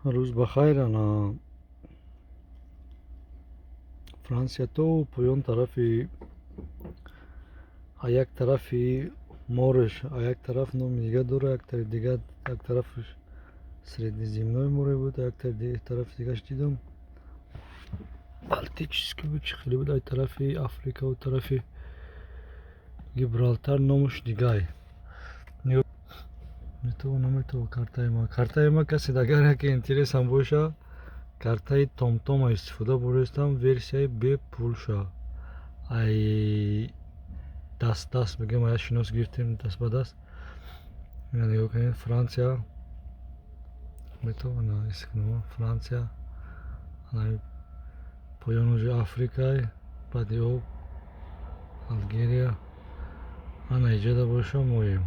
Рӯз бахайр. Ана Франсия то поён тарафи, а як тарафи мореш, а як тараф номи дига дора, як тарафи дига, як тарафаш Средиземное море буд, як тарафи дигаш дидам, Балтический буд, чӣ хеле буд. Ай тарафи Африкаву тарафи Гибралтар номаш дигай. Метавон, наметавон. Картаи ма, картаи ма, касе агар яке интересам боша, картаи Томтома истифода бурдастам, версияи бепулша. Ай даст даст бигем, ая шинос гирифтем, даст ба даст. Ина нигоҳ кунед, Франсия метавона истифода. Франсия ана поён, уже Африкай, баъди об Алгерия. Ана иҷода боша, моем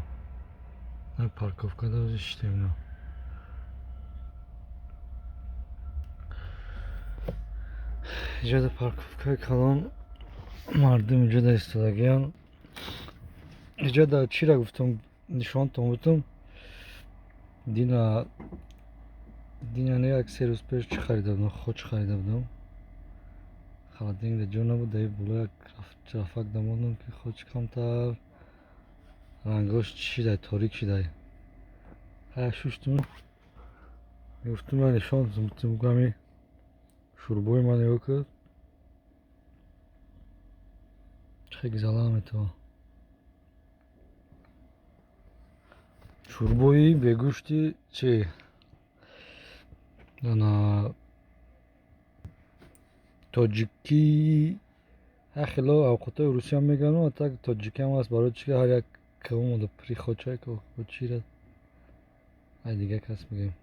парковка да шиштем. На, иҷода парковкаи калон, мардум иҷода истодагиян. Иҷода чира гуфтам, нишонтон бутум. Дина, дина не, як 3 рӯз пеш чӣ харида будам? Хоч харида будам, холодильник да ҷо набуд, даи боло як рафак дамондам, ки хоч камтар рангош чӣ шидай, торик шидай. Ҳая, шуштум, гуфтум, я нишон ами шӯрбои ман нигоҳ куд, чӣ хел зала метавон. Шӯрбои бегӯшти чи, ана тоҷикӣ. Ҳар хело авқотҳои русиям мегӯянд, так тоҷикиам ҳаст. Барои чи ҳар як кавомода прихочай чира, ай дигар кас мегӯем.